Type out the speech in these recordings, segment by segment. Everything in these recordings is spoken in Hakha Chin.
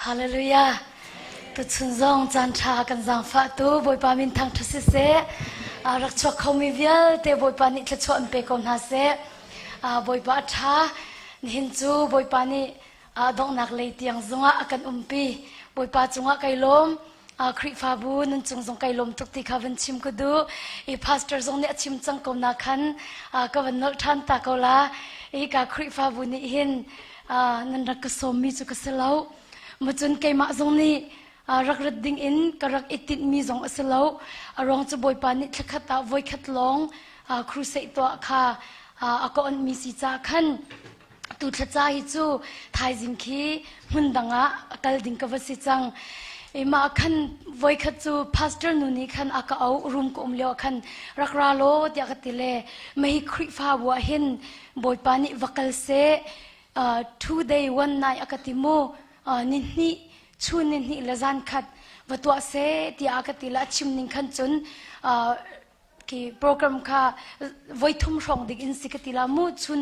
Hallelujah. Tuchun zong caan ṭha kan zaangfahtu Bawipa min thangṭhat siseh. Rak chuak khomi vialte Bawipa nih thluachuah an pe ko hna seh. Bawipa a ṭha. Nihin cu Bawipa nih donghnak lei tiang zongah a kan umpi. Bawipa cungah kai lawm. Khrihfabu nan cung zong kai lawm tuk ti kha van chim ka duh. I pastor zong nih a chim cang ko na khan ka van nolh ṭhan ta ko la. I ka Khrihfabu nih hin nan rak ka sawmmi cu ka si lo. Macun keimah zong nih rak rat ding in ka rak i tinhmi zong a si lo. A ruang cu Bawipa nih thlakhat ah voikhat lawng crusade tuah kha a ka onhmi si caah khan tu thlaca hi cu thaizing khi hmun dang ah kal ding ka va si cang. I mah khan voikhat cu pastor nu nih khan a ka auh room ka um lio ah khan rak ra law tiah ka ti le mei Khrihfabu ah hin Bawipa nih va kal seh two day one night a ka ti mu ni hnih chun ni hnih le zan khat va tuah seh tiah a ka ti le a chim ning khan cun khi program kha voi thum hrawng ding in si ka ti la mu chun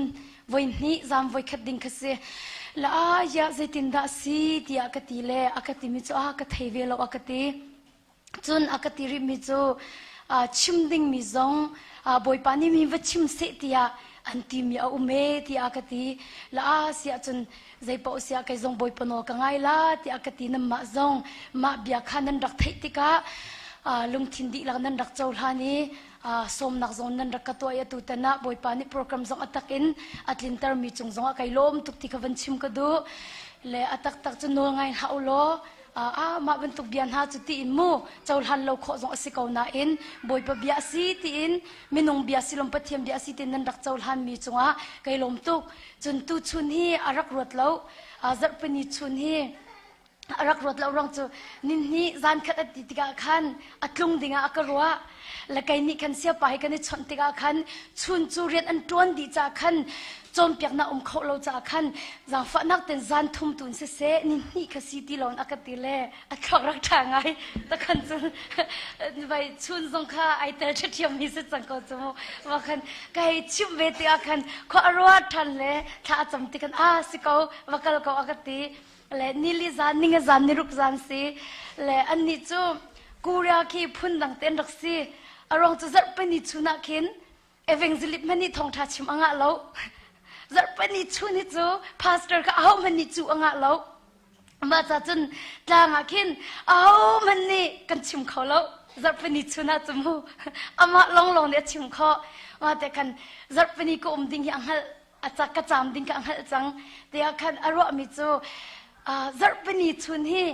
voi hnih zan voi khat ding kha si la a ya zeitin dah si tiah ka ti le a ka ti mi cu a ka thei ve lo a ka ti Cun a ka ti rihmi cu chim dingmi zong Bawipa nih mi va chim seh tiah an timi a um ee tiah a ka ti. La a si ahcun zeipaoh si ah kei zong Bawipa nawl ka ngai la tiah ka ti. Nanmah zong mah bia kha nan rak theih tikah lungthin dihlak nan rak cohlan i sawmnak zong nan rak ka tuah i atu tan ah Bawipa nih program zong a tak in a tlintermi cung zong ah kai lawm tuk ti kha van chim ka duh. Le a taktak cu nawl ngai hlah u law ah mah bantuk bia hna cu tiin mu cohlan lo khawh zong a si ko nain Bawipa bia a si tiin minung bia silom Pathian bia a si tiin nan rak cohlan mi cungah kai lawm tuk cun tu chun hi a rak ruat lo zarhpini chun hi a rak ruat lo ruang cu ninhni zan khat a ti tikah khan a tlung dingah a ka ruah le kei nih khan siapa hi kan i chawnh tikah khan chun cu rian an ṭuan dih caah khan cawnpiaknak um kho lo caah khan zaangfahnak ten zan thum tun siseh ni hnih kha si ti loin a ka ti le a thluak rak ṭha ngai takhan cun vai chun zong kha ai tel ṭhiam mi si cang ko cu mu wa khan ka hei chimh ve tikah khan khua a ruat ṭhan le thla a cam ti khan a si ko va kal ko a ka ti le nili zan ninga zan niruk zan si le annih cu Korea khi phun dang te an rak si a ruang cu zarhpini chun ah khin evangelist hmanh nih thawngṭha chim a ngah lo zarhpini chun hi cu pastor kha aho hmanh nih cu a ngah lo mah ca cun tlang ah khin aho hmanh nih kan chim kho lo zarhpini chun ah cu mu amah longlong nih a chim khawh mah te khan zarhpini ka um ding hi a hngalh a ca ka caam ding ka hngalh cang tiah khan a ruahmi cu zarhpini chun hi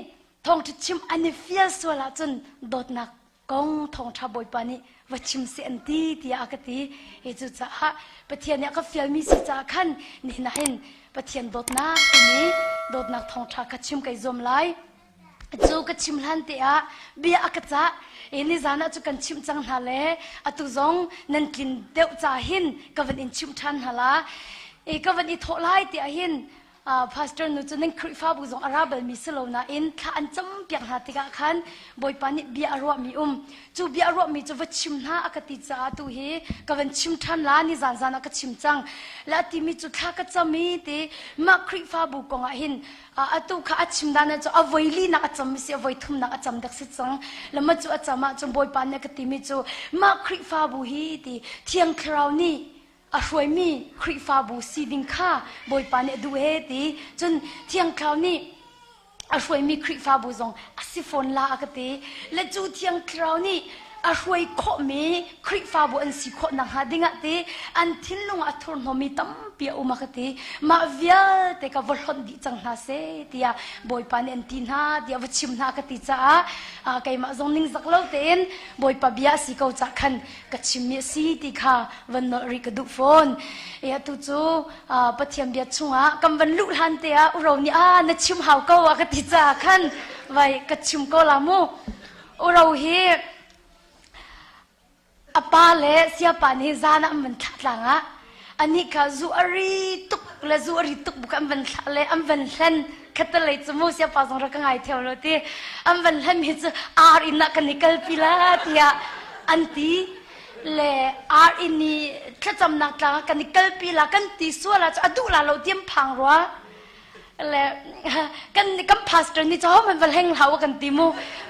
thawngṭha chim an i fial sual ahcun dawtnak kong thawngṭha bawipa nih va chim seh an ti tiah a ka ti hi cucaah Pathian nih a ka fialmi si caah khan nihin ah hin Pathian dawtnak timi dawtnak thawngṭha ka chim kai zuam lai Cu ka chim hlan te ah bia a ka cah i nizan ah cu kan chimh cang hna le atu zong nan tlin deuh ca hin ka van in chimh ṭhan hna la. I ka van i thawh lai ti ah hin pastor nu cu nan Khrihfabu zong a ra balmi si lo nain thla an campiak hna tikah khan Bawipa nih bia a ruahmi um. Cu bia a ruahmi cu va chim hna a ka ti caah tu hi ka van chim ṭhan la nizan zan ah ka chim cang. Le a timi cu thla ka cam i ti mah Khrihfabu kong ah hin atu kha a chim dan cu a voi linak a cam si a voi thumnak a cam dek si cang lama cu a cam ah cun bawipa nih ka timi cu mah khrihfabu hi ti thiang thlarau nih a hruaimi khrihfabu si ding kha bawipa nih a duh he ti cun thiang thlarau nih a hruaimi khrihfabu zong a si fawn la a ka ti le cu thiang thlarau nih a hruai khawhmi Khrihfabu an si khawh nakhnga dingah ti an thinlung ah a thurhnawmmi tampi a um a ka ti. Mah vialte ka va hlonh dih cang hna seh tiah Bawipa nih an ti hna tiah va chim hna ka ti caah keimah zong ningzak lo tein Bawipa bia a si ko cah khan ka chimmi a si ti kha van nolh rih ka duh fawn. E atu cu Pathian bia chungah kan van luh hlan te ah uro nih a na chim hau ko a ka ti caah khan vai ka chim ko la mu. Uro hi a pa le siapa nih zan ah an van thlah tlang ah anih kha zu a ri tuk le zu a ri tuk bu kha an van thlah le an van hlen khatalei cu mu siapa zong rak ka ngai theo lo ti an van hlen mi cu ar inn ah kan i kalpi la tiah an ti le ar inn i thlacamnak tlang ah kan i kalpi la kan ti sual ah cu a duh la lo tiam phang rua. Le kan kan pastor nih cu man va hleng hlah u kan ti mu.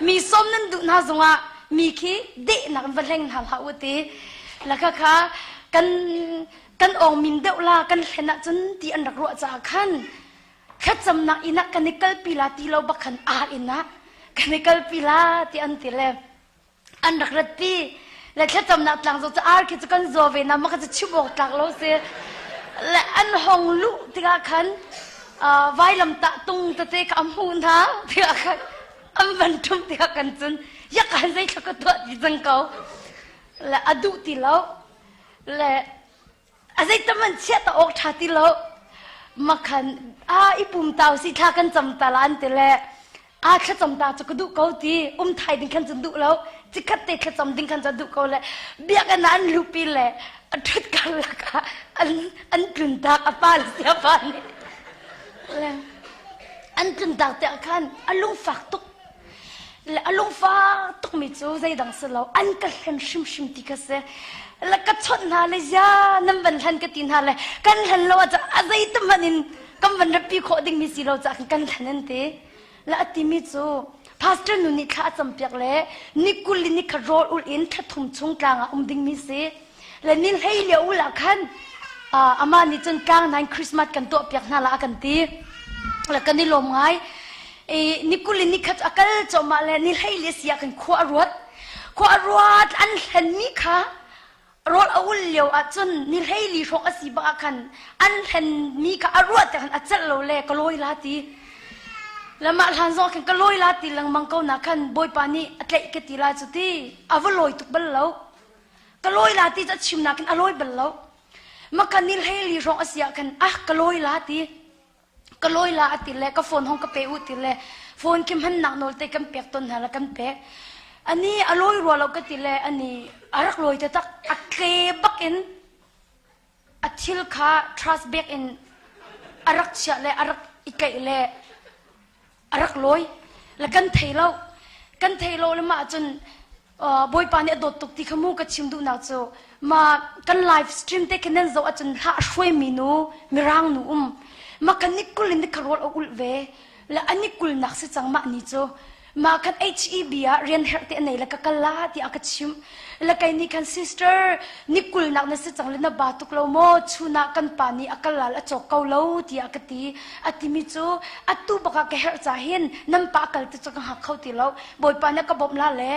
Mi sawm nan duh hna zongah mi khi dehnak in va hleng hna hlah u ti. La kha kha kan kan ong min deuh la kan hlen ahcun ti an rak ruah caah khan thlacamnak inn ah kan i kalpi la ti lo bak khan ar inn ah kan i kalpi la ti an ti le an rak ratpi le thlacamnak tlang zo cu ar khi cu kan zaw ve na maka cu chim awk tlak lo si le an hong luh tikah khan vailam tah tung tete kha a hmuh hna tikah khan an van ṭhum tikah kan cun yak han zei thla ka tuah ti cang ko le a duh ti lo le a zeitam an chiah ta awk ṭha ti lo makhan a i pum tau si thla kan cam ta la an ti le a thlacam ta cu ka duh ko ti um thai ding khan cun duh lo cikhat te thlacam ding khan cun duh ko le biakinn ah an lupi le a ṭhut karlak ah an an tlun tak a pa le sia pa nih le an tlun tak tiah khan a lungfak tuk Le a lungfak tukmi cu zeidang si lo an ka hlen hrimhrim ti kha si. Le ka chawnh hna le zia nan van hlen ka ti hna le kan hlen lo ahcun a zeitahmanh in kan van ratpi khawh dingmi si lo caah kan hlen an ti. Le a timi cu pastor nu nih thla a campiak le ni 20 in ni khat rawl ulh in thla thum chung tlang ah um dingmi si. Le ni hlei lio ul ah khan amah nih cun tlang nain Christmas kan tuah piak hna la a kan ti. Le kan i lawm ngai. I ni 20 in ni khat a kal cawmah le ni hlei le si ah khan khua a ruat. Khua a ruat an hlenmi kha rawl a ul lio ahcun ni hlei li hrawng a si bak ah khan an hlenmi kha a ruat te khan a celh lo le ka lawi la ti. Le mah hlan zong khan ka lawi la ti lengmang ko na khan Bawipa nih a tlaih ka ti la cu ti a va lawi tuk bal lo. Ka lawi la ti cu a chim nakin a lawi bal lo. Maka ni hlei li hrawng a si ah khan ah ka lawi la ti. Ka lawi la a ti le ka phone hong ka pe u ti le phone khi hmannak nawl te kan pek ton hna la kan pek. Ani a lawi rua lo ka ti le ani a rak lawi taktak a tle bak in a thil kha trust bag in a rak chiah le a rak i tlaih le a rak lawi le kan thei lo kan thei lo le mah cun Bawipa nih a dawt tuk ti kha mu ka chim duhnak cu ma kan live stream te khin nan zoh ahcun hla a hruaimi nu mirang nu um ma kan ni kul in ni kha rawl a ulh ve le ani kulnak si cang mah ni cu mah khan HEB ah rian herh te nei le ka kal la tiah ka chim le kei nih khan sister ni kulnak na si cang le na ba tuk lo maw chun ah kan pa nih a kal lal a cawk ko lo tiah ka ti a timi cu atu bak ah ka herh ca hin nan pa kal te cu ka hngak kho ti lo bawipa nih ka bawmh la le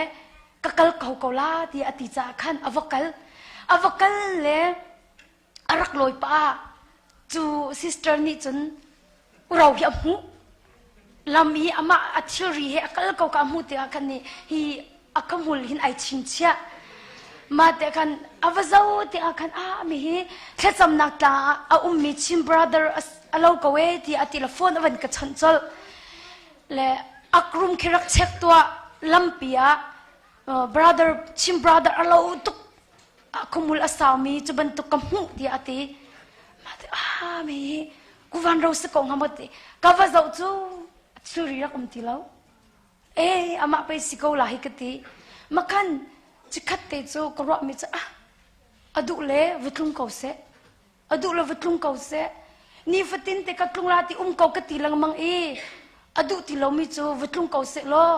ka kal ko ko la tiah a ti caah khan a va kal a va kal le a rak lawi pah cu sister nih cun uro hi a hmuh lam i amah a thilri he a kal ko ka hmuh tikah khan nih hi a ka hmul hin ai chingchiah mah te khan a va zo tikah khan ah mi hi thlacamnak tlang ah a ummi Chin brother a lo ko e ti a ti le phone a van ka chawnh colh le akrum khi rak check tuah lampi ah brother Chin brother a lo tuk khumul a saumi cu bantuk ka hmuh tiah a ti mah te ah mi hi kuvan ro si ko hnga maw ti ka va zoh cu thilri rak um ti lo e amah pei si ko la hi ka ti makan chikhat te cu ka ruah mi cu ah a duh le va tlung ko seh a duh lo va tlung ko seh nifatin te ka tlung la ti um ko ka ti lengmang i a duh ti lomi cu va tlung ko seh law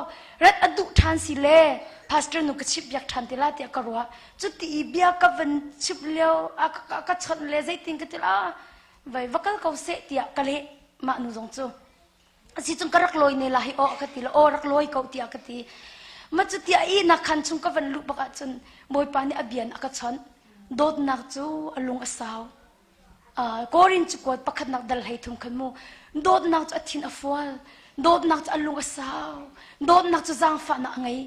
rat a duh ṭhan si le pastor nu ka chip biak ṭhan ti la tiah ka ruah cuti i bia ka van chip lio a ka chawnh le zeitin ka ti la vai va kal ko seh tiah ka leh mah nu zong cu asi cung ka rak lawi ne la hi aw ka ti la aw rak lawi ko tiah ka ti ma cu tiah i nak khan chung ka van luh bak ahcun bawipa nih a bian a ka chawnh dawtnak cu a lung a sau Korin cakuat pakhatnak dal hlei thum khan mu dawtnak cu a thin a fual dawtnak cu a lung a sau dawtnak cu zaangfahnak a ngei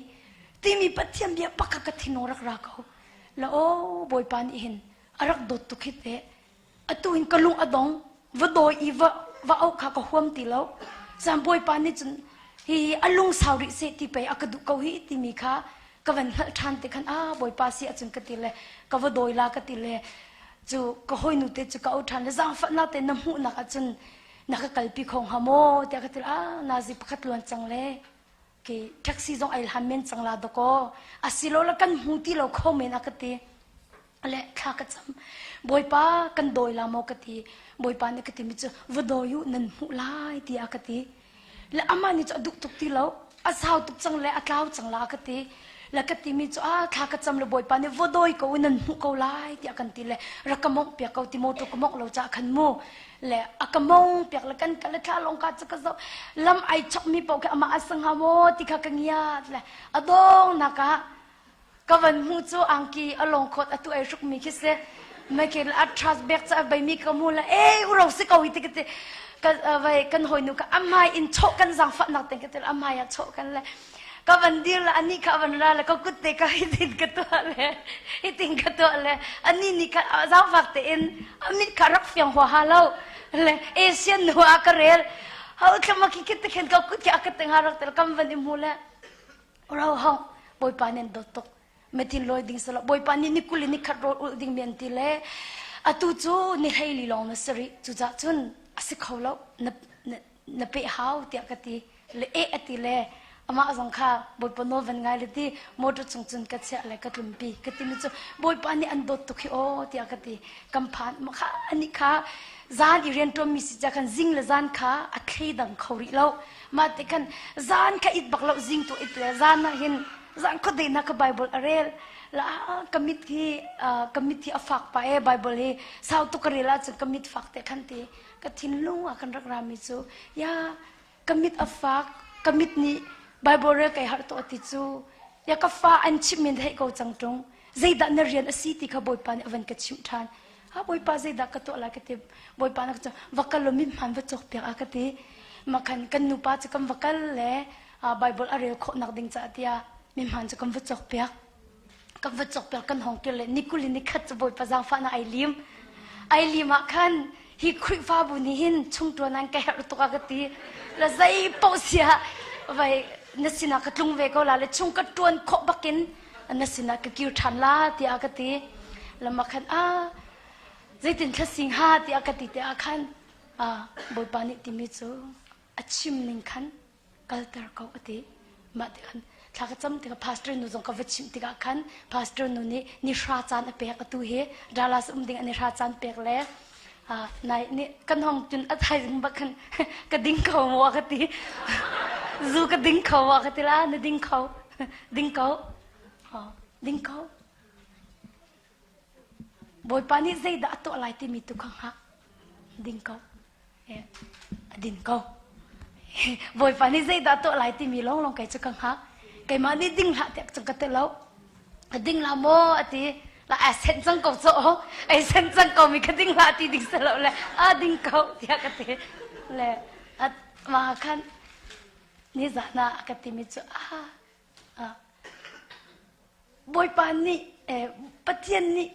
timi Pathian bia pakhat ka thinlung rak ra ko la aw bawipa nih hin a rak dawt tuk hi teh atu in ka lung a dong va dawi i va va auh kha ka huam ti lo zan bawipa nih cun hi a lung sau rih seh ti pei a ka duh ko hi timi kha ka van hngalh ṭhan te khan ah bawipa si ahcun ka ti le ka va dawi la ka ti le cu ka hawinu te cu ka auh ṭhan le zaangfahnak te na hmuhnak ahcun na ka kalpi kho hnga maw tiah ka ti ah nazi pakhat luan cang le ke taxi zong ai hlan men cang la dakaw asilo la kan hmu ti lo kho men a ka ti. Le thla ka cam. Bawipa kan dawi la maw ka ti. Bawipa nih ka timi cu va dawi u nan hmuh lai tiah ka ti. Le amah nih cu a duh tuk ti lo. A sau tuk cang le a tlau cang la ka ti. Le ka timi cu a thla ka cam le Bawipa nih va dawi ko u nan hmuh ko lai tiah kan ti le rak ka mongh piak ko ti motor ka mongh lo caah khan mu le a ka mong piak le kan kal le thla lawng ka cu ka zoh lam ai chok mi paoh khi amah a si hnga maw ti kha ka ngiat le a dong nak ah ka van hmuh cu angki a lawng khawt atu ai hruk mi khi si Michael a trust bek ca bai mi ka mu la e uro si ko hi ti ka ti ka vai kan hoi nu ka amai in chok kan zang fa nak ten ka til amai a chok kan le ka van dir la ani kha van ra le ka kut te ka hitin ka tuah le hitin ka tuah le ani ni kha zang fak te in amit kha rak fiang hua ha lo le Asian nu a ka rel hau thlama ki kit te khen ka kut ki aka teng ha rak tel kam van i mu le Ro hong Bawipa nih an dawt tuk. Metin lawi ding silo Bawipa nih ni kul in ni khat rawl ulh ding mi an ti le atu cu ni hleili lawng na si rih cucah cun a si kho lo na, na, na peh hau tiah ka ti le eh a ti le amah zong kha Bawipa nawl van ngai le ti motor chung cun ka chiah le ka tlumpi ka ti mi cu Bawipa nih an dawt tuk hi aw tiah ka ti kan phan ma kha ani kha zan i rian ṭuan mi si ca khan zing le zan kha a thleidang kho rih lo Mah ti khan zan kha it bak lo zing tu it le zan ah hin zan khuadei na ka Bible a rel la ka mit hi ka mit hi a fak pa e Bible hi sau tu ka rel ahcun ka mit fak te khan ti ka thinlung ah kan rak rami cu ya ka mit a fak ka mit nih Bible rel kai harh to ti cu ya ka fa an chimh min theih ko cang ṭung zeidah na rian a si ti kha Bawipa nih a van ka chimh ṭhan ha Bawipa zeidah ka tuah lai ka ti Bawipa na ka va kal law mit hmaan va cawk piak a ka ti makhan kan nupa cu kan va kal le Bible a rel khawh nak ding caah tiah mi hmaan cu kan va cawk piak kan va cawk piak kan hong kir le ni kul in ni khat cu Bawipa zaangfahnak ai lim ai lim ah khan hi Khrihfabu nih hin chungṭuan an ka herh tuk a ka ti la zei paoh sia vai na sinah ka tlung ve ko la le chung ka ṭuan khawh bakin na sinah ka kir ṭhan la tiah ka ti lama khan a zeitin thlasing ha tiah ka ti te ah khan Bawipa nih timi cu a chim ning khan kalter ko a ti mah ti khan thla ka cam tikah pastor nu zong ka va chimh tikah khan pastor nu nih ni hra caan a pek atu hi Dallas um ding ni hra caan pek le nai nih kan hong cun a thaizing bak khan ka ding kho maw ka ti zu ka ding kho maw ka ti la na ding kho ding ko ding ko Bawipa nih zeidah a tuah lai timi tu kha hngak ding ko a din ko Bawipa nih zeidah a tuah lai timi lawnglawng kei cu ka hngak keimah nih ding hlah tiah cun ka ti lo a ding la maw a ti la ai sen cang ko cu ai sen cang ko mi ka ding hlah ti ding selo le a ding ko tiah ka ti le mah khan nizan ah a ka timi cu a Bawipa nih Pathian nih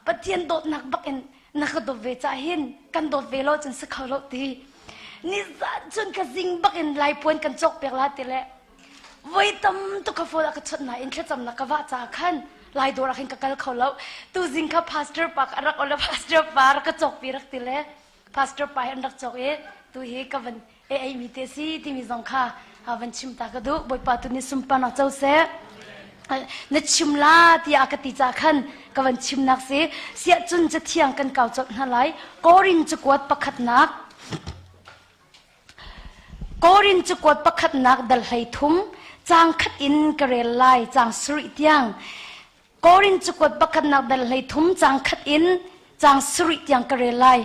Pathian dawtnak bak in na ka dawt ve cah hin kan dawt ve lo cun si kho lo ti nizan cun ka zing bak in laipuan kan cawk piak la ti le voi tam tuk ka phone a ka chawnh nain thlacamnak ka vah caah khan lai dawr ah khin ka kal kho lo tu zing kha pastor pa ka rak ola pastor pa rak ka cawk pi rak ti le pastor pa hi an rak cawk i tu hi ka van e ei mi te si timi zong kha van chim ta ka duh bawipa tu nih sunparnak co seh na chim la tiah ka ti ca khan ka van chimnak si siah cun cathiang kan kau colh hna lai Korin cakuat pakhatnak Korin cakuat pakhatnak dal hlei thum cang khat in ka rel lai cang sarih tiang Korin cakuat pakhatnak dal 13 caang khat in caang sarih tiang ka rel lai.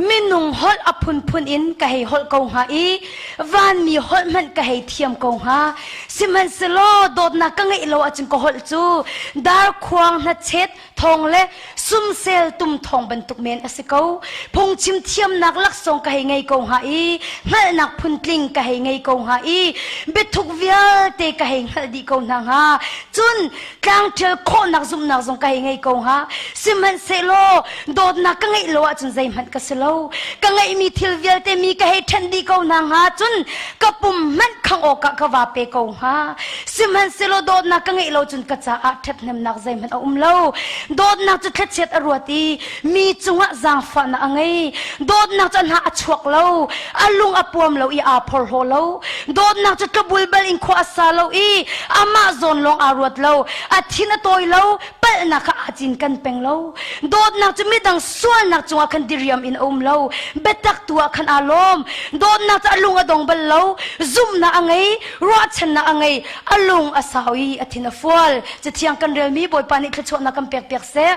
Minung holh a phunphun in ka hei holh ko hnga i vanmi holh hmanh ka hei thiam ko hnga. Sihmanhsehlaw dawtnak ka ngeih lo ahcun ka holh cu darkhuang hnachet thawng le sumsel tum thawng bantuk men a si ko. Phungchim thiamnak laksawng ka hei ngei ko hnga i hngalhnak phuntling ka hei ngei ko hnga i biathuk vialte ka hei hngalh dih ko hna hnga. Cun tlangṭial khawhnak zumhnak zong ka hei ngei ko hnga sihmanhsehlaw dawtnak ka ngeih lo ahcun zeihmanh ka si lo ka ngeihmi thil vialte mi ka hei ṭhen dih ko hna hnga cun ka pum hmanh khangh awkah ka va pe ko hnga sihmanhsehlaw dawtnak ka ngeih lo cun ka caah ṭhathnemnak zeihmanh a um lo dawtnak cu thlachiat a ruat i mi cungah zaangfahnak a ngei dawtnak cu a hna a chuak lo a lung a puam lo i aa phorhlaw lo dawtnak cu tlabulbal in khua a sa lo i amah zawn lawng aa ruat lo a thin a tawi lo. Palhnak kha aa cinken peng lo. Dawtnak cu midang sualnak cungah khan diriam in a um lo. Biatak tu ah khan aa lawm. Dawtnak cu a lung a dong bal lo. Zumhnak a ngei, ruahchannak a ngei, a lung a sau i a thin a fual. Cathiang kan relmi Bawipa nih thluachuahnak kan pekpiak seh.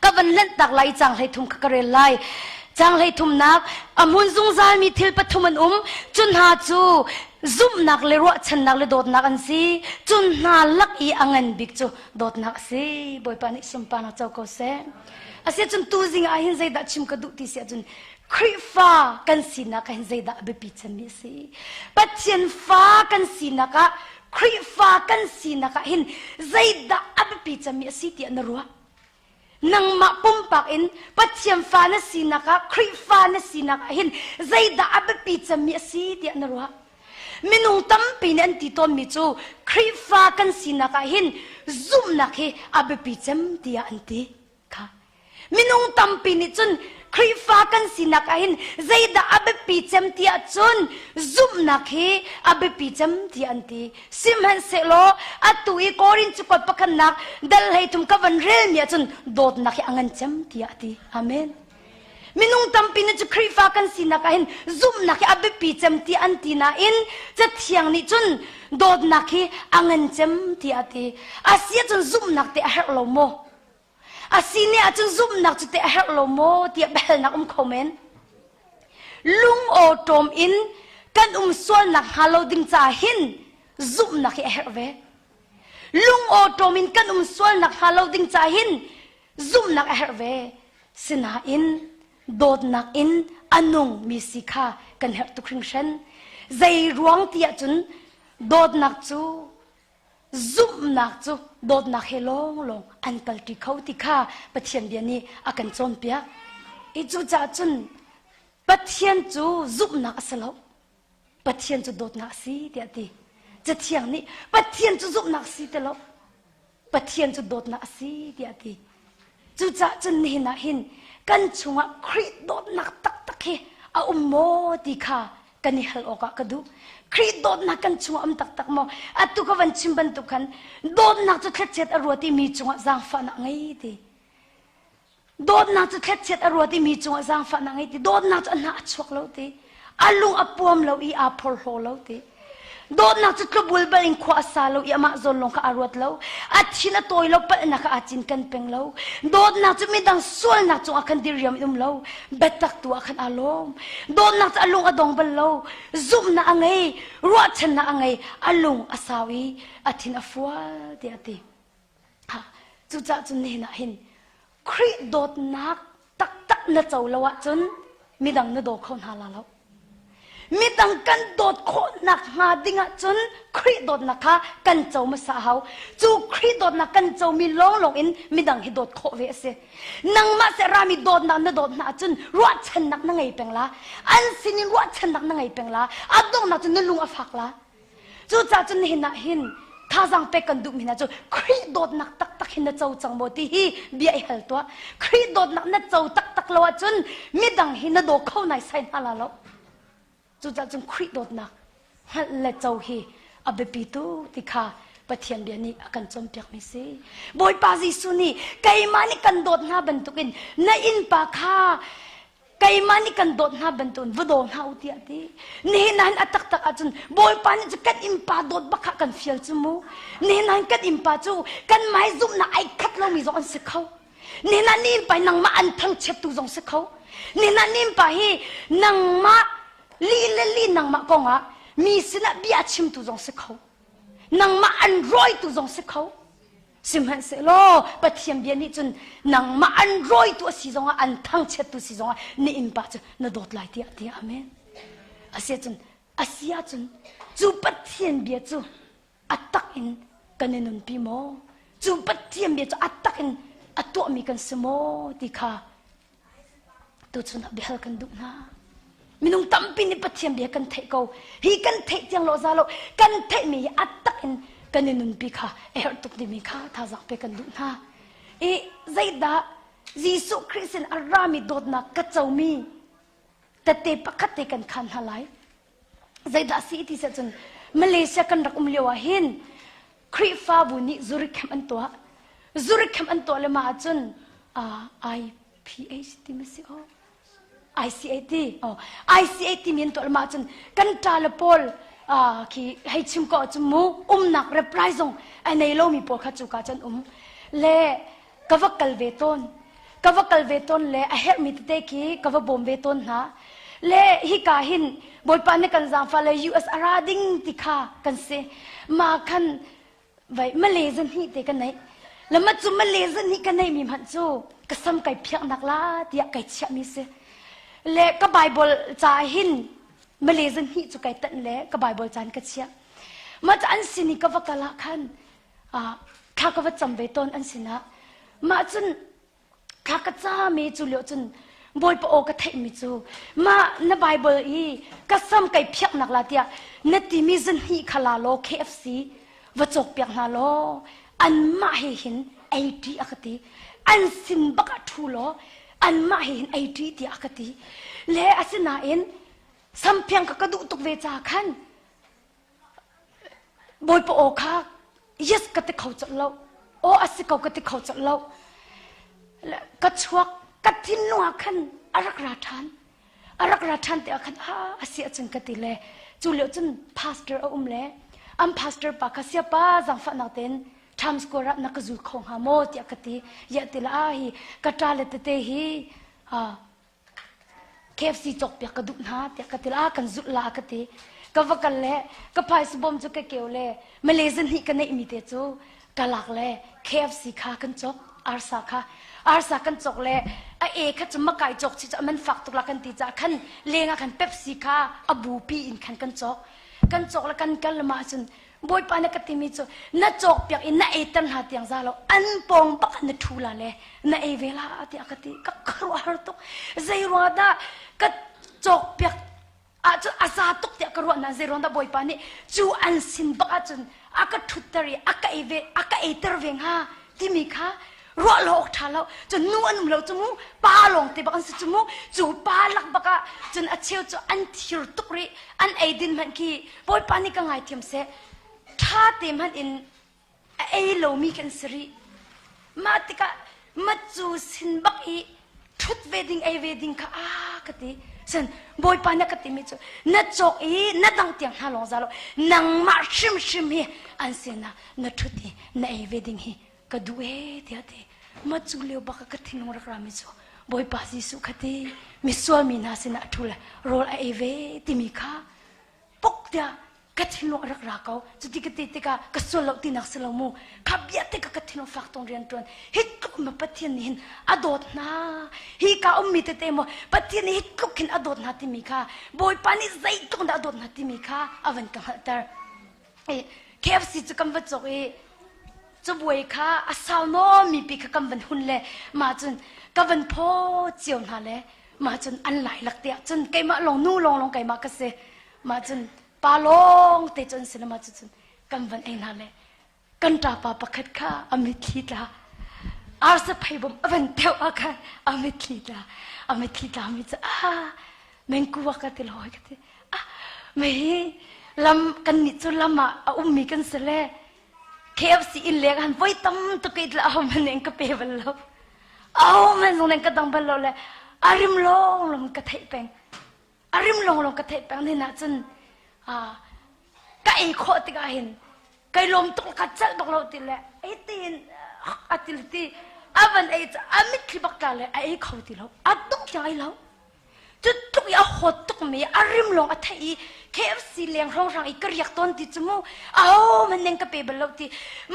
Ka van lenhtak lai i caang 13 kha ka rel lai. Caang hleithumnak a hmun zungzalmi thil pathum an um. Cu hna cu zumhnak le ruahchannak le dawtnak an si. Cu hna lak i a ngan bik cu dawtnak a si. Bawipa nih sunparnak co ko seh. Asiahcun tuzing ah hin zeidah chim ka duh ti si ahcun Khrihfa kan sinak ah hin zeidah a biapi cemmi a si. Pathian fa kan sinak ah Khrihfa kan sinak ah hin zeidah a biapi cemmi a si tiah na ruah? Nangmah pumpak in Pathian fa na sinak ah Khrihfa na sinak ah hin zeidah a biapi cemmi a si tiah na ruah? Minung tampi nih an ti tawnmi cu Khrihfa kan sinak ah hin zumhnak hi a biapi cem tiah an ti. Kha. Minung tampi nih cun Khrihfa kan sinak ah hin zeidah a biapi cem tiah cun zumhnak hi a biapi cem tiah an ti. Sihmanhsehlaw atu i Korin cakuat pakhatnak dal 13 ka van relmi ahcun dawtnak hi a ngan cem tiah a ti. Amen. Minung tampi nih cu Khrihfa kan sinak ah hin zumhnak hi a biapi cem tiah an ti nain Cathiang nih cun dawtnak hi a ngan cem tiah a ti. A si ahcun zumhnak te a herh lo maw? A si ne ahcun zumhnak cu teh a herh lo maw tiah biahalnak um kho men. Lung awṭawm in kan um sualnak hnga lo ding caah hin zumhnak hi a herh ve. Lung awṭawm in kan um sualnak hnga lo ding caah hin zumhnak a herh ve. Sinain dawtnak in a nung mi si kha kan herh tuk hringhran. Zei ruang ti ahcun dawtnak cu Zumhnak cu dawtnak he lawnglawng an kalṭi kho ti kha Pathian bia nih a kan cawnpiak. I cucaah cun Pathian cu zumhnak a si lo. Pathian cu dawtnak a si tiah a ti. Cathiang nih Pathian cu zumhnak a si ti lo. Pathian cu dawtnak a si tiah a ti. Cucaah cun nihin ah hin kan chungah Khrih dawtnak taktak hi a um maw ti kha kan i hal awkah ka duh. Khrih dawtnak kan chungah um taktak maw? Atu ka van chim bantuk khan dawtnak cu thlachiat a ruat i mi cungah zaangfahnak ngei ti. Dawtnak cu thlachiat a ruat i mi cungah zaangfahnak ngei ti. Dawtnak cu a hnah a chuak lo ti. A lung a puam lo i aa phorhlaw lo ti. Dawtnak cu tlubulbal in khua a sa lo i amah zawn lawng kha aa ruat lo. A thin a tawi lo, palhnak kha aa cinken peng lo. Dawtnak cu midang sualnak cungah khan diriam in um lo. Biatak tu ah khan aa lawm. Dawtnak cu a lung a dong bal lo. Zumhnak a ngei, ruahchannak a ngei, a lung a sau i a thin a fual tiah a ti. Ha, cucaah cun nihin ah hin Khrih dawtnak taktak na co lo ahcun midang na daw kho hna la lo. Midang kan dawt khawhnak hnga ding ahcun Khrih dawtnak kha kan co hmasa a hau. Cu Khrih dawtnak kan comi lawnglawng in midang hi dawt khawh ve a si. Nangmah seh rami dawtnak na dawt hna ahcun ruahchannak na ngei peng la. An sinin ruahchannak na ngei peng la. A donghnak cu na lung a fak la. Cucaah cun nihin ah hin thazaang pek kan duhmi hna cu Khrih dawtnak taktak hin na co cang maw ti hi bia i hal tuah. Khrih dawtnak na co taktak lo ahcun midang hi na daw kho naisai hna la lo. Cucaah cun Khrih dawtnak hngalh le co hi a biapi tuk ti kha Pathian bia nih a kan cawnpiakmi si. Bawipa Jesuh nih keimah nih kan dawt hna bantukin na innpa kha keimah nih kan dawt hna bantukin va daw hna u tiah ti nihin ah hin a taktak ahcun bawipa nih cu kan innpa dawt bak kha kan fial cu mu nihin ah hin kan innpa cu kan mai zumhnak ai khat lomi zong an si kho nihin ah ni innpa hi nangmah an thangchiattu zong si kho nihin ah ni innpa hi nangmah li le li nangmah kongah mi sinah bia chimtu zong si kho nangmah an rawitu zong si kho Sihmanhsehlaw Pathian bia nih cun nangmah an rawitu a si zongah an thangchiattu si zongah na innpa cu na dawt lai tiah ti amen. Asiahcun a si ahcun cu Pathian bia cu a tak in kan i nunpi maw? Cu Pathian bia cu a tak in a tuahmi kan si maw ti kha Tuchun ah biahal kan duh hna. Minung tampi nih Pathian bia kan theih ko. Hi kan theih tiang lo za lo kan theihmi hi a tak in kan i nunpi kha a herh tuk timi kha thazaang pe kan duh hna. I zeidah Jesuh Khrih sin a rami dawtnak ka comi tette pakhat te kan khan hna lai. Zeidah si ti seh cun Malaysia kan rak um lio ah hin Khrihfabu nih Zurich camp an tuah. Zurich camp an tuah le mah ahcun IPH ti ma si aw ICAT oh ICAT mi an tuah le mah ahcun kan ṭa le pawl khi hei chim ko ahcun mu umnak reply zong a nei lomi pawl kha cu ka cun um le ka va kal ve tawn ka va kal ve tawn le a herhmi tete khi ka va bawm ve tawn hna le hika hin bawipa nih kan zaangfah le US a ra ding ti kha kan si ma khan vai Malay zan hnih te ka neih lama cu Malay zan hnih ka neih mi hmanh cu ka sam kai phiaknak la tiah kai chiah mi si le ka Bible ca hin Malay zan hnih cu kai tanh le ka Bible caan ka chiah ma ca an sin i ka va kal ah khan thla ka va cam ve tawn an sinah mah cun thla ka cam i cu lio cun bawipa aw ka theihmi cu mah na Bible i ka sam kai phiaknak la tiah na timi zahnih kha la law KFC va cawk piak hna law anmah he hin ei ṭi a ka ti an sin bak ah ṭhu law anmah he hin ei ṭi tiah a ka ti le asinain samphiang ka ka duh tuk ve ca khan Bawipa aw kha yes ka ti kho colh lo. Aw a si ko ka ti kho colh lo. Ka chuak ka thinlung ah khan a rak ra ṭhan. A rak ra ṭhan te ah khan a a si ahcun ka ti le cu lio cun pastor a um le an pastor pa kha siapa zaangfahnak tein Times Square ah na ka zul kho hnga maw tiah ka ti. Ya ti la hi ka ṭa le tete hi KFC cawkpiak ka duh hna tiah ka ti a kan zulh la ka ti ka va kal le ka phaisa bawm cu ka keu le Malaysia hnih ka neih mi te cu ka lak le KFC kha kan cawk arsa kha arsa kan cawk le a e kha cu makai cawk chi cu a man fak tuk la kan ti ca khan leng ah khan Pepsi kha a bupi in khan kan cawk kan cawk le kan kal ma cun Bawipa na ka timi cu na cawkpiak i na eiter hna tiang za lo an pawng bak na ṭhu la le na ei ve la tiah ka ti ka khuaruahhar tuk zei ruang dah ka cawkpiak ahcun a za tuk tiah ka ruah na zei ruang dah Bawipa nih cu an sin bak ahcun a ka ṭhutter i a ka ei ve a ka eiter ve hnga timi kha ruah lo awk ṭha lo cun nu an um lo cu mu pa lawng te bak an si cu mu cu pa lak bak ah cun a cheu cu an thir tuk rih an ei din hmanh khi bawipa nih ka ngaithiam seh ṭha te hmanh in a ei lomi kan si rih mah tikah matcu sin bak i ṭhut ve ding ei ve ding kha a ka ti sen bawipa na ka timi cu na cawk i na dang tiang hna lawng za lo nangmah hrimhrim hi an sinah na ṭhut i na ei ve ding hi ka duh ee tiah ti ma cu lio bak ka thinlung rak rami cu Bawipa Jesuh kha ti misual mi hna sinah a ṭhu le rawl a ei ve timi kha pok tiah ka thinlung a rak ra ko cuti ka ti tikah ka sual lo tinak si lo mu kha bia te ka ka thinlung fak tong rian ṭuan hi tluk ma Pathian nih hin a dawt hna hi ka ummi tete maw Pathian nih hi tluk hin a dawt hna timi kha Bawipa nih zeitluk dah a dawt hna timi kha a van ka hngalhter KFC cu kan va cawk i cabuai kha a sau nawnmi pi kha kan van hun le mah cun ka van phaw cio hna le mah cun an lai lak te ah cun keimah lawng nu lawng lawng keimah ka si mah cun pa lawng te cun si le mah cu cun kan van ei hna le kan ṭapa pakhat kha a mitthli tla arsa pheibom a van theu ah khan a mitthli tla a mitthli tla mi cu ah mengkuwa ka ti loi ka ti ah mei hi lam kan nih cu lam ah a ummi kan si le KFC in leng han voi tam tuk i tla ho man ning ka pe bal lo aho man zong ning ka dang bal lo le a rim lawng lawng ka theih peng a rim lawng lawng ka theih peng ni na cun ka ei khawh tikah hin kai lawm tuk ka celh bak lo ti le ei tiin a ti ti a van ei a mitthli bak tla le a ei kho ti lo a tuk tiang ei lo Cu tluk i a hawt tukmi a rim lawng a theih i KFC leng hrawnghrang i ka riak tawn ti cu mu aho man neng ka pe bal lo ti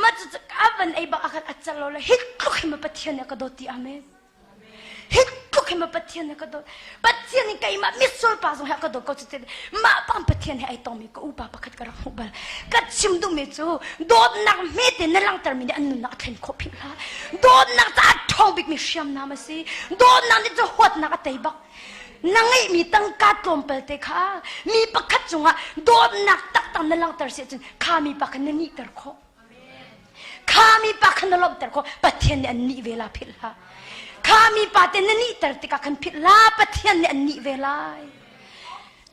ma cu a van ei bak akhan a cal lo le hi tluk hi ma Pathian nih a ka dawt ti amen hi tluk hi ma Pathian nih a ka dawt Pathian nih keimah misual pa zong hi a ka dawt ko cu ti mah pang Pathian he ai tongmi ka upa pakhat ka rak hmuh bal ka chim duhmi cu dawtnak hmete na langhtermi nih an nunnak a thlen khawh philh hlah dawtnak ca a ṭhawng bikmi hriamnam a si dawtnak nih cu huatnak a tei bak na ngeihmi tangka tlawmpal te kha mi pakhat cungah dawtnak taktak na langhter si ahcun kha mi pa kha na nihter khawh kha mi pa kha na lawmhter khawh Pathian nih an nih ve la philh hlah kha mi pa te na nihter tikah khan philh la Pathian nih an nih ve lai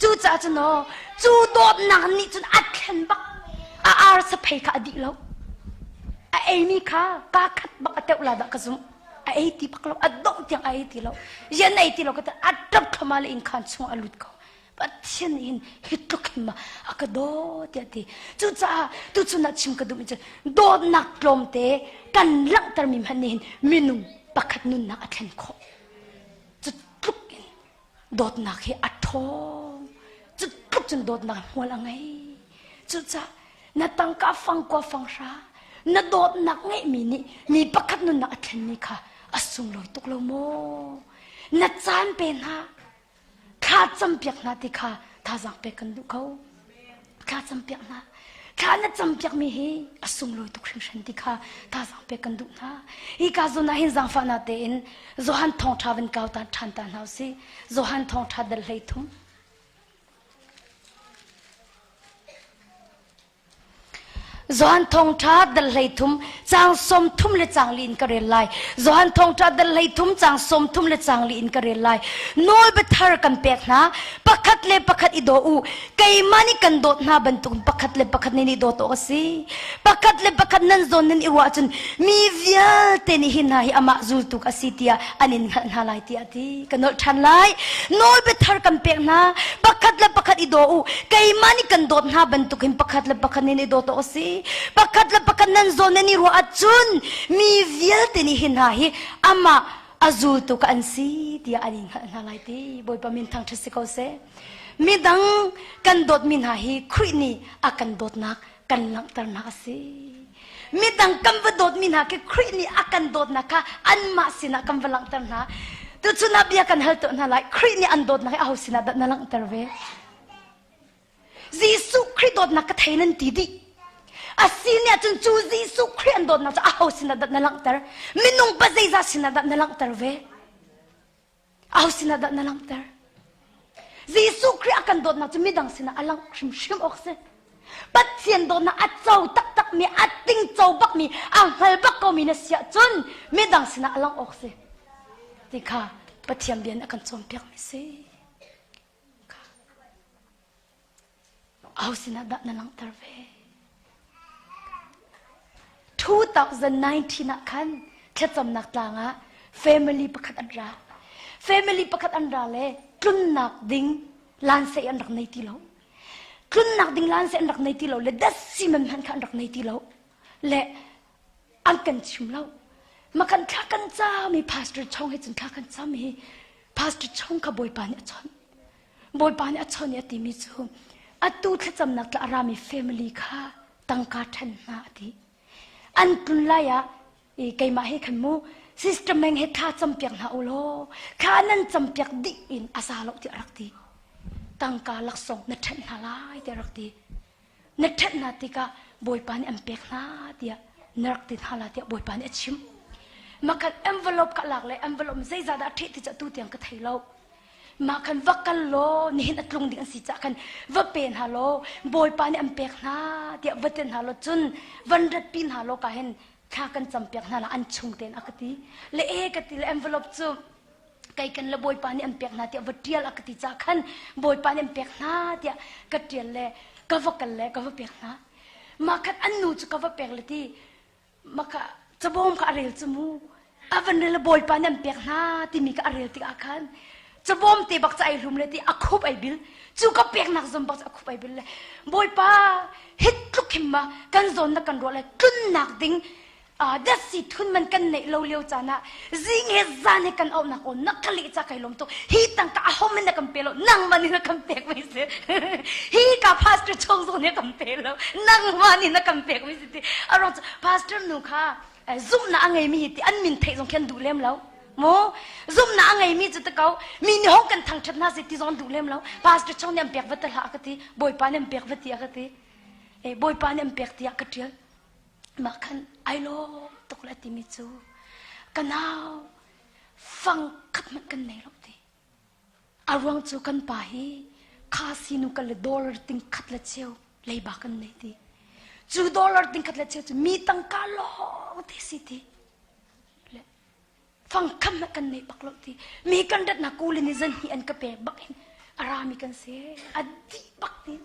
Cucaah cun aw, cu dawtnak nih cun a thlen bak. A arsa phei kha a dih lo. A eimi kha kaa khat bak a teuh la dah ka zumh. A ei ti bak lo, a dongh tiang a ei ti lo. Rian ei ti lo ka ti, a ṭap thluahmah le innkhan chung a lut ko. Pathian nih hin hi tluk hin ma a ka daw tiah ti. Cucaah tuchun ah chim ka duhmi cu dawtnak tlawmte kan langhtermi hmanh nih hin minung pakhat nunnak a thlen khawh. Cu tluk in dawtnak hi a ṭhawng. Cu tluk cun dawtnak hmual a ngei. Cucaah na tangka fang kua fang hra na dawtnak ngeihmi nih mi pakhat nunnak a thlenmi kha a sunglawi tuk lo maw? Na caan pe hna. Thla campiak hna ti kha thazaang pek kan duh ko. Thla campiak hna. Thla na campiakmi hi a sunglawi tuk hringhran ti kha thazaang pek kan duh hna. Hi ka zawn ah hin zaangfahnak tein Johan thawngṭha van kau ta ṭhan ta hna usih. Johan thawngṭha dal 13. Johan thawngṭha dal 13 caang 30 le caang li in ka rel lai. Johan thawngṭha dal 13 caang 30 le caang li in ka rel lai. Nawlbia thar kan pek hna. Pakhat le pakhat i daw u. Keimah nih kan dawt hna bantuk pakhat le pakhat nih dawt awk a si. Pakhat le pakhat nan zawn nan i ruah ahcun mi vialte nih hi hna hi amah zultu a si tiah an in hngalh hna lai tiah a ti. Ka nolh ṭhan lai. Nawlbia thar kan pek hna. Pakhat le pakhat i daw u. Keimah nih kan dawt hna bantuk hin pakhat le pakhat nih i dawt awk a si. Pakhat le pakhat nan zawn nan i ruah ahcun mi vialte nih hi hna hi amah a zultu ka an si tiah an in hngalh hna lai ti. Bawipa min thangṭhat si ko seh. Midang kan dawtmi hna hi Khrih nih a kan dawtnak kan langhternak a si. Midang kan va dawtmi hna khi Khrih nih a kan dawtnak kha anmah sinah kan va langhter hna. Tuchun ah bia kan hal tuah hna lai. Khrih nih an dawtnak hi aho sinah dah na langhter ve? Jesuh Khrih dawtnak ka thei nan ti dih. A si nih ahcun cu Jesuh Khrih an dawtnak cu aho sinah dah na langhter? Minung pa zeizah sinah dah na langhter ve? Aho sinah dah na langhter? Jesuh Khrih a kan dawtnak cu midang sinah a langh hrimhrim awk si. Pathian dawtnak a co taktakmi, a tingco bakmi, a hngal bak komi na si ahcun midang sinah a langh awk si. Ti kha Pathian bia nih a kan cawnpiakmi si. Aho sinah dah na langhter ve? 2019 ah khan thlacamnak tlang ah family pakhat an ra. Family pakhat an ra le tlunnak ding lansei an rak nei ti lo. Tlunnak ding lansei an rak nei ti lo le datsi man hmanh kha an rak nei ti lo. Le an kan chim lo. Makan thla kan cam i pastor chong he cun thla kan cam i pastor chong kha Bawipa nih a chawnh. Bawipa nih a chawnh i a timi cu atu thlacamnak tla a rami family kha tangka ṭhen hna a ti. An tlun lai ah i keimah he khan mu sister Meng he thla campiak hna u law thla nan campiak dih in a za lo tiah a rak ti. Tangka laksawng na ṭhenh hna lai tiah a rak ti. Na ṭhenh hna tikah Bawipa nih an pek hna tiah na rak ti hna la tiah Bawipa nih a chim. Makhan envelope ka lak le envelope zeizah dah a ṭheh ti cu atu tiang ka thei lo. Mah khan va kal law nihin a tlung ding an si caah khan va pe hna law Bawipa nih an pek hna tiah va ti hna law cun van ratpi hna law ka hin thla kan campiak hna la an chung tein a ka ti. Le e ka ti le envelope cu kei kan le Bawipa nih an pek hna tiah va ṭial a ka ti caah khan Bawipa nih an pek hna tiah ka ṭial le ka va kal le ka va pek hna. Mah khan an nu cu ka va pek le ti maka cabawm kha a rel cu mu a van rel bawipa nih an pek hna timi kha a rel tikah khan cabawm te bak ca ai hlum le ti a khup ai bil cu ka peknak zon bak a khup ai bil le bawipa hit tluk him ma kan zawn na kan ruah le tlunnak ding datsi thun man kan neih lo lio caan ah zing he zan he kan auhnak aw na ka leh ca kai lawm tuk hi tangka a hom in na kan pe lo nangmah nih na kan pek mi si hi ka pastor chong zong nih kan pe lo nangmah nih na kan pek mi si ti a ruang cu pastor nu kha zumhnak a ngeimi hi ti an min theih zong khi an duh lem lo mu zumhnak a ngeimi cu te ko mi nih hong kan thangṭhat hna si ti zong an duh lem lo pastor chong nih an pek va te hlah a ka ti bawipa nih an pek va ti a ka ti eh bawipa nih an pek tiah ka ṭial mah khan ai lawm tuk le timi cu ka nau fang khat hmanh kan nei lo ti A ruang cu kan pa hi kha sinu kan le dollar ting khat le cheu leiba kan nei ti. Cu dollar ting khat le cheu cu mi tangka lawng te si ti. Le fangkham na kan nei bak lo ti. Mi kan rat na kuli ni zan hi an ka pek bak hin a rami kan si. A dih bak ti.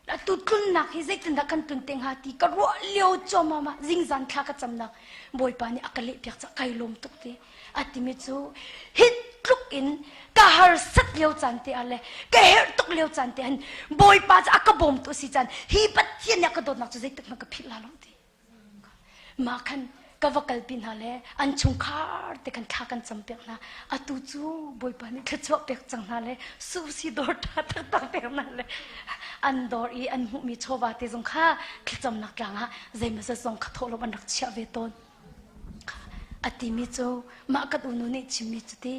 Atu tlunnak hi zeitindah kan tlun te hnga ti ka ruah lio cuahmah ah zingzan thla ka camnak Bawipa nih a ka lehpiak caah kai lawm tuk ti. A timi cu hi tluk in ka harsat lio caan te ah le ka herh tuk lio caan te hin Bawipa cu a ka bawmtu a si caan hi Pathian nih a ka dawtnak cu zeitik hmanh ka philh la lo ti. Mah khan ka va kalpi hna le an chungkhar te khan thla kan campiak hna. Atu cu Bawipa nih thluachuah pek cang hna le susi dawr ṭha taktak pek hna le an dawr i an hmuhmi chawva te zong kha thlacamnak tlang ah zeimawzat zong kha thawhlawm an rak chiah ve tawn. A timi cu mah kan unu nih chimmi cu ti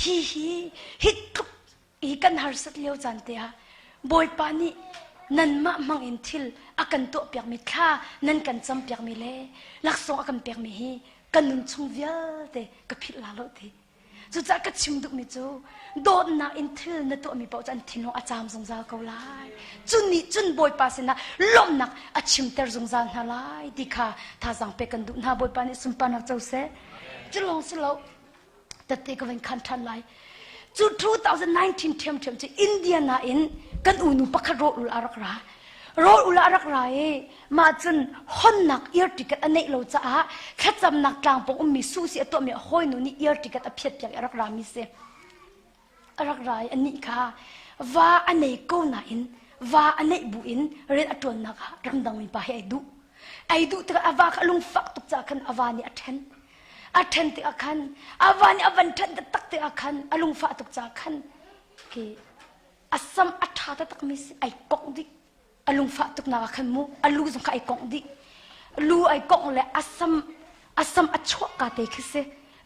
hi hi hi tluk i kan harsat lio caan te ah Bawipa nih nanmah hmang in thil a kan tuahpiakmi thla nan kan campiakmi le laksawng a kan pekmi hi kan nun chung vialte ka philh la lo ti. Cucaah ka chim duhmi cu dawtnak in thil na tuahmi paoh cu an thinlung a caam zungzal ko lai. Cu nih cun Bawipa sinah lawmhnak a chimter zungzal hna lai ti kha thazaang pek kan duh hna. Bawipa nih sunparnak co seh. Cu lawng si lo tette ka van khan ṭhan lai. Cu 2019 ṭhiamṭhiam cu Indiana in kan unu pakhat rawl ul a rak ra. Rawl ul a rak ra i mah cun honnak ear ticket a neih lo caah thlacamnak tlangpong ummi susi a tuahmi a hawinu nih ear ticket a phiatpiak i a rak rami si. A rak ra i anih kha va a nei ko nain va a neih bu in rian a ṭuannak ah ramdangmi pa hi ai duh. Ai duh tikah a va kha a lungfak tuk caah khan a va nih a ṭhen. A ṭhen tikah khan a va nih a van ṭhen taktak tikah khan a lungfah tuk caah khan khi a sam a ṭha taktakmi si ai kongh dih. A lungfah tuknak ah khan mu a lu zong kha ai kongh dih. Lu ai kongh le a sam a sam a chuah ka te khi si.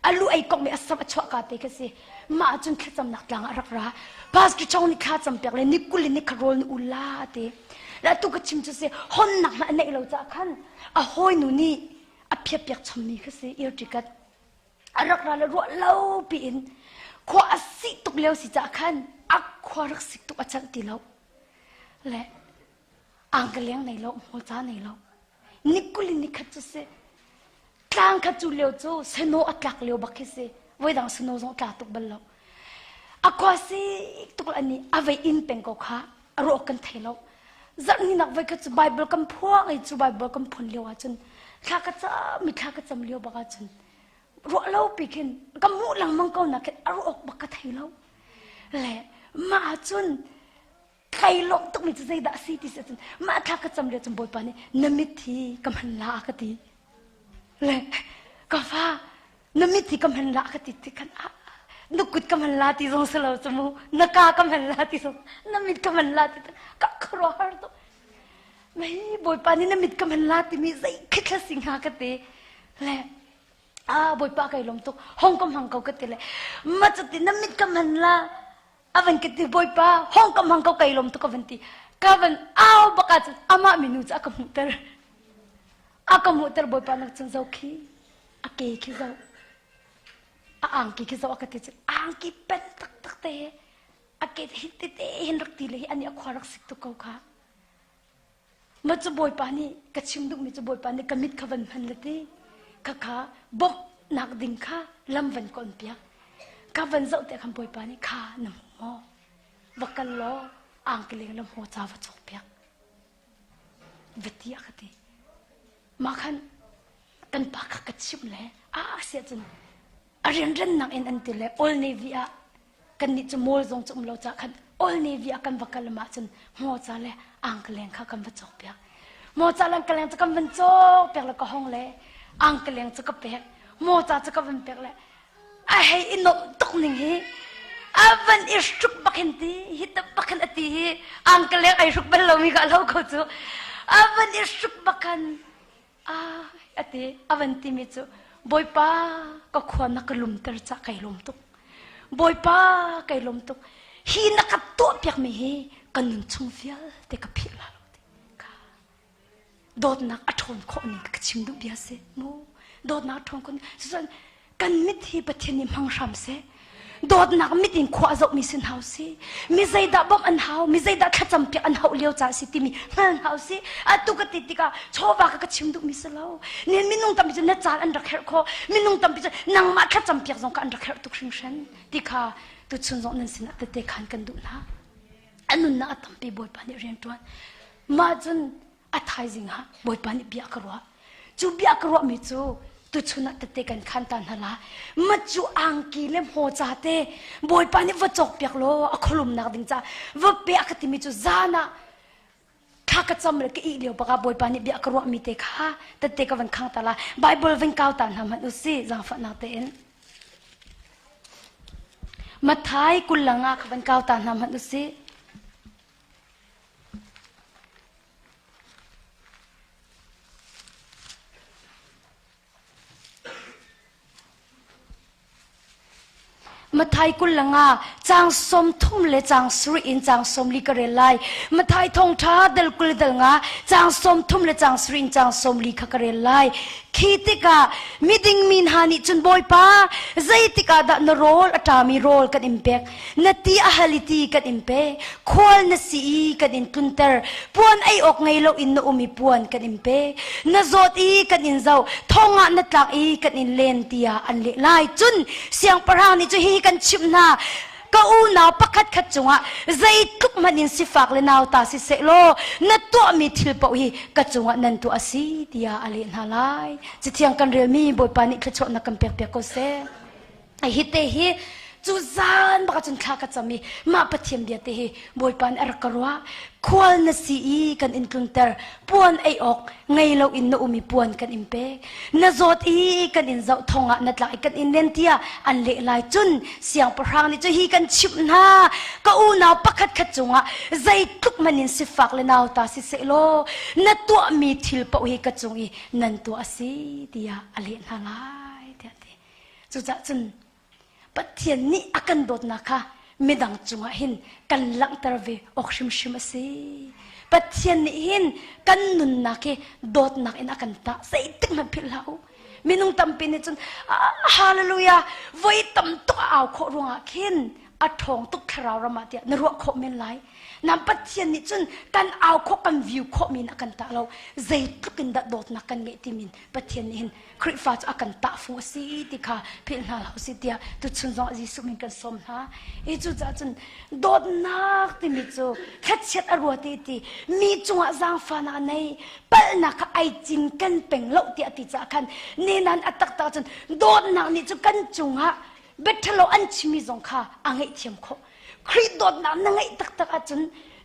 A lu ai kongh mi a sam a chuah ka te khi si. Mah ahcun thlacamnak tlang ah a rak ra. Pastor Chong nih thla cam piak le ni kul in ni kha rawl ni u la ti. Le atu ka chim cu si honnak hmanh a neih lo caah khan a hawinu nih a phiatpiak chommi kha si ear ticket a rak ra le ruah lo piin khua a sih tuk lio si caah khan a khua rak sik tuk a canh ti lo le angkaleng nei lo hmawca nei lo ni kul in ni khat cu si tlang khat cu lio cu seno a tlak lio bak khi si voidang seno zong tla tuk bal lo A khua sik tuk ani a vei in peng ko kha a ruah kan thei lo. Zarhninak voi khat cu Bible kan phuang i cu Bible kan phun lio ahcun thla ka cam i thla ka cam lio bak ahcun ruah lo pi khin ka hmuh lengmang ko na khin a ruah awk bak ka thei lo. Le mah ahcun kai lawmh tukmi cu zeidah a si ti si ahcun mah thla ka cam lio cun Bawipa nih na mit hi ka hman la a ka ti. Le ka fa na mit hi ka hman la ka ti ti khan ah na kut ka hman la ti zong si lo cu mu na ka ka hman la ti zong na mit ka hman la ti ka khuaruahhar tuk mei bawipa nih na mit ka hman la timi zei khithla si hnga ka ti le ah bawipa kai lawm tuk hong ka hmang ko ka ti le ma cuti na mit ka hman la a van ka ti bawipa hong ka hmang ko kai lawm tuk ka van ti ka van au bak ahcun amah minu cu a ka hmuhter a ka hmuhter bawipa nak cun zo khi a ke khi zoh a angki khi zoh a ka ti cun angki pen taktak te a ke hi tete hin rak ti le hi ani a khua rak sik tuk ko kha ma cu bawipa nih ka chim duhmi cu bawipa nih ka mit kha van hman le ti kha kha bawmhnak ding kha lam van kawn piak ka van zoh te khan bawipa nih kha na hmu maw va kal law angki leng lam haw ca va cawk piak va ti a ka ti mah khan kan pa kha ka chimh le a siah cun a rianrennak in an ti le Old Navy ah kannih cu mall zong cu um lo caah khan Old Navy ah kan va kal ah cun hmawca le angkaleng kha kan va cawk piak hmawca le angkaleng cu kan van cawk piak le ka hong le angkaleng cu ka pek hmawca cu ka van pek le a hei i nuamh tuk ning hi a van i hruk bak hin ti hi ta bak hin a ti hi angkaleng ai hruk bal lomi ka lo ko cu a van i hruk bak khan Ai a ti a van timi cu Bawipa ka khua na ka lumter cah kai lawm tuk. Bawipa kai lawm tuk. Hi na ka tuahpiakmi hi ka nun chung vialte ka philh la lo ti. Ka dawtnak a ṭhawn khawh ning ka chim duh bia si mu. Dawtnak a ṭhawn khawh ning. Cucun kan mit hi Pathian nih hmang hram seh. Dawtnak mit in khua a zohmi si hna usih. Mi zeidah bawmh an hau, mi zeidah thlacam piak an hauh lio ca si timi hngal hna usih. Atu ka ti tikah chawva ka ka chim duhmi si lo. Nihin minung tampi cu na caan an rak herh khawh. Minung tampi cu nangmah thlacam piak zong kha an rak herh tuk hringhran. Ti kha tuchun zong nan sinah tete khan kan duh hna. A nunnak a tampi Bawipa nih rian ṭuan. Mah cun a thaizing ah Bawipa nih bia ka ruah. Cu bia ka ruahmi cu tuchun ah tette kan khan ta hna la. Ma cu angki le hmawca te Bawipa nih va cawk piak law a khualumnak ding ca va pe a ka timi cu zan ah thla ka cam le ka ih lio bak ah Bawipa nih bia ka ruahmi te kha tette ka van khang ta la. Bible van kau ta hna hmanh u si zaangfahnak tein. Mathai kullang ah ka van kau ta hna hmanh u si. Mathai 25 caang 30 le caang sarih in caang 40 ka rel lai. Mathai thawngṭha dal 20 dal nga caang 30 le caang sarih in caang 40 kha ka rel lai. Khi tikah miding mi hna nih cun Bawipa zeitik ah dah na rawl a ṭami rawl kan in pek na ti a hal i ti kan in pe khual na si i kan in tlunter puan ei awk ngei lo in na um i puan kan in pe na zawt i kan in zoh thong ah na tlak i kan in len tiah an leh lai cun siangpahrang nih cu hihi kan chimh hna ka unau pakhat khat cungah zeitluk hmanh in sifak le nauta si seh law na tuahmi thil paoh hi ka cungah nan tuah a si tiah a leh hna lai cathiang kan relmi bawipa nih thluachuahnak kan pek piak ko seh Hi te hi cu zan bak cun thla ka cam i mah Pathian bia te hi Bawipa nih a rak ka ruah khual na si i kan in tlunter puan ei awk ngei lo in na um i puan kan in pek na zawt i kan in zoh thong ah na tlak i kan in len tiah an leh lai cun siangpahrang nih cu hi kan chimh hna ka unau pakhat khat cungah zeitluk man in sifak le nauta si seh law na tuahmi thil paoh hi ka cung i nan tuah a si tiah a leh hna lai tiah ti Cucaah cun Pathian nih a kan dawtnak kha midang cungah hin kan langhter ve awk hrimhrim a si. Pathian nih hin kan nunnak hi dawtnak in a kan tah. Zeitik hmanh philh hlah u. Minung tampi nih cun hallelujah voi tam tuk a au khawh ruangah khin a ṭhawng tuk thlarau ram ah tiah na ruah khawh men lai. Nam Pathian nih cun kan au khawh kan view khawh mi in a kan tah lo. Zeitluk in dah dawtnak kan ngeih timin Pathian nih hin Khrihfa cu a kan tahfung a si ti kha philh hna hlah usih tiah tuchun zong Jesuh min kan sawm hna. I cucaah cun dawtnak timi cu thlachiat a ruat i ti mi cungah zaangfahnak a nei palhnak kha ai cin kan peng lo tiah ti caah khan nenan a taktak cun dawtnak nih cu kan cungah biaṭhalo an chimmi zong kha a ngaihthiam khawh. Khrih dawtnak na ngeih taktak ahcun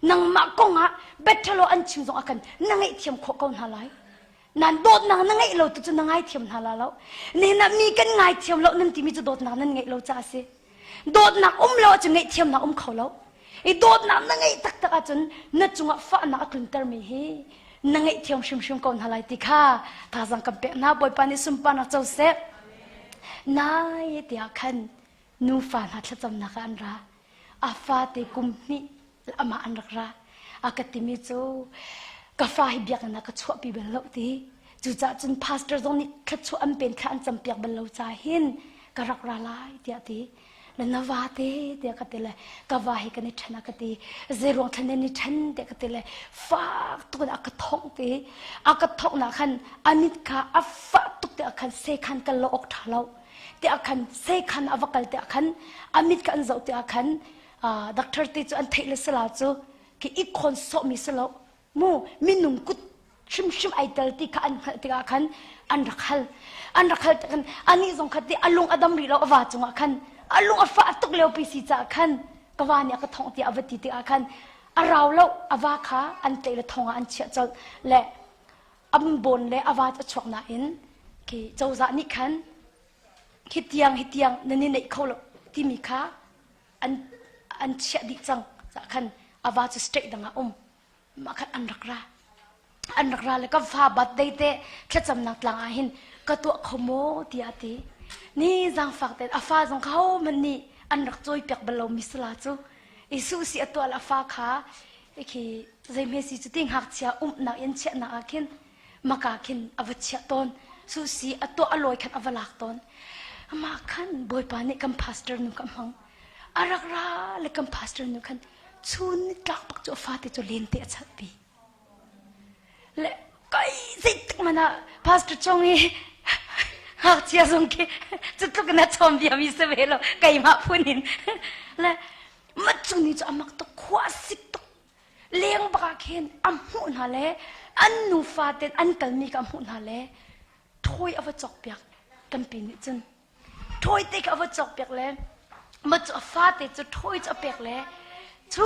nangmah kongah biaṭhalo an chim zong ah khan na ngaihthiam khawh ko hna lai. Nan dawtnak na ngeih lo tu cu na ngaithiam hna la lo. Nihin ah mi kan ngaithiam lo nan timi cu dawtnak nan ngeih lo caah a si. Dawtnak um lo ahcun ngaihthiamnak um kho lo. I dawtnak na ngeih taktak ahcun na cungah fahnak a tluntermi hi na ngaihthiam hrimhrim ko hna lai ti kha thazaang kan pek hna. Bawipa nih sunparnak co seh. Nai tiah khan nufa hna thlacamnak ah an ra. A fate kum hnih amah an rak ra a ka timi cu ka fa hi biakinn ah ka chuahpi bal lo ti cucaah cun pastor zong nih thluachuah an pen thla an campiak bal lo ca hin ka rak ra lai tiah ti le na va te tiah ka ti le ka va hi kan i ṭhen a ka ti zeiruang thlan in i ṭhen tiah ka ti le fak tuk in a ka thongh ti a ka thongh nak khan a mit kha a fah tuk tiah khan sekhan kal lo awk ṭha lo tiah khan sekhan a va kal tiah khan a mit kha an zoh tiah khan doctor te cu an theih le sala cu khi i khawn sawhmi si lo mu minung kut hrimhrim ai tel ti kha an hngalh tikah khan an rak hal an rak hal tikhan anih zong kha ti a lung a dam rih lo a va cungah khan a lung a fah tuk lio pi si caah khan ka va nih a ka thongh tiah a va ti tikah khan a rau lo a va kha an tlaih le thong ah an chiah colh le am bawn le a va a chuak nain khi cozah nih khan hi tiang hi tiang nan i neih kho lo timi kha an an chiah dih cang cah khan a va cu state dang ah um mah khan an rak ra an rak ra le ka fa birthday te thlacamnak tlang ah hin ka tuah kho maw tiah a ti ni zaangfak tein a fa zong kha hohmanh nih an rak cawi piak bal lo mi sala cu Isu si a tuah le a fa kha khi zeihme si cu ti ngakchia umnak in chiahnak ah khin maka khin a va chiah tawn susi a tuah a lawi khan a va lak tawn mah khan bawipa nih kan pastor nu ka hmang a rak ra le kan pastor nu khan chun tlak bak cu a fate cu lente a chalhpi le kai zeitik man ah pastor chong i ngakchia zong khi cutluk in a chawm bia mi si ve lo keimah phun in le ma cu ni cu a mak tuk khua sik tuk. Leng bak ah khin a hmuh hna le an nufa ten an kalmi ka hmuh hna le ṭhawi a va cawkpiak kan pi nih cun ṭhawi te kha a va cawkpiak le ma cu a fate cu ṭhawi cu a pek le chu